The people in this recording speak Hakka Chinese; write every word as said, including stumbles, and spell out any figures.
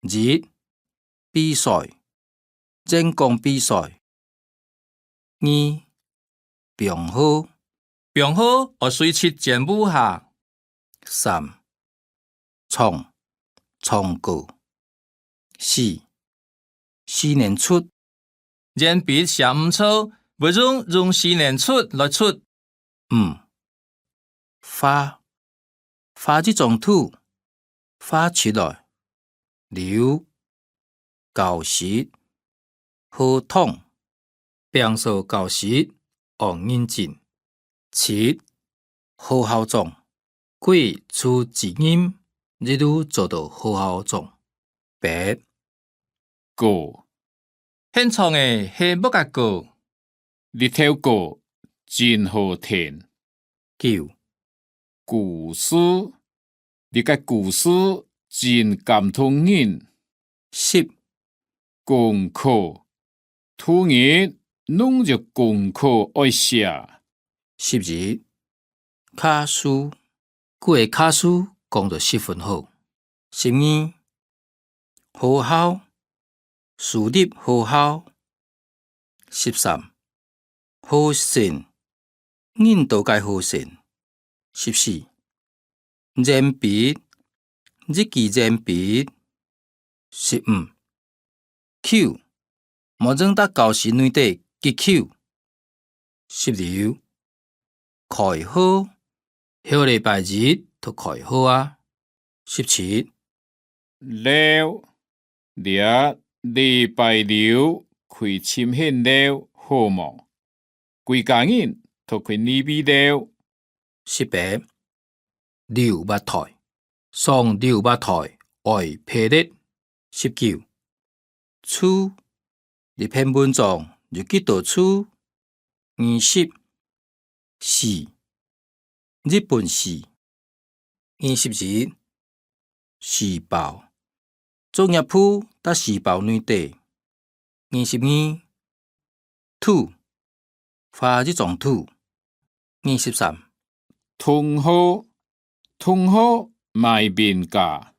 一、比賽，演講比賽。二、放學。放學愛隨去剪布下。三、唱，唱歌。四、四年出。鉛筆寫毋著，會用用四年出來出。五、畫，畫一張圖，畫出來。六、教室，學堂。摒掃教室，愛認真。七、學校長，佢出責任，一路做到學校長。八、歌，現場个係麼个歌？日頭歌，真好聽。九、故事，這个故事真感動人。十、功課，逐日攏有功課愛寫。十一、客事，佢个客事講到十分好。十二、學校，輸入學校。十三、學生，認到个學生。十四、鉛筆，一支鉛筆。十五、久，無用在教室內底幾久。十六、開學，後禮拜一就開學啊。十七、尞，這禮拜六去尋歇尞好無？歸家人都去哪位尞？十八、溜滑梯，上溜滑梯愛爬力。十九、字，這篇文章有幾多字？二十、四，一本四。二十一、書包，作業簿在書包內底。二十二、圖，畫一張圖。二十三、同學，同學買餅乾。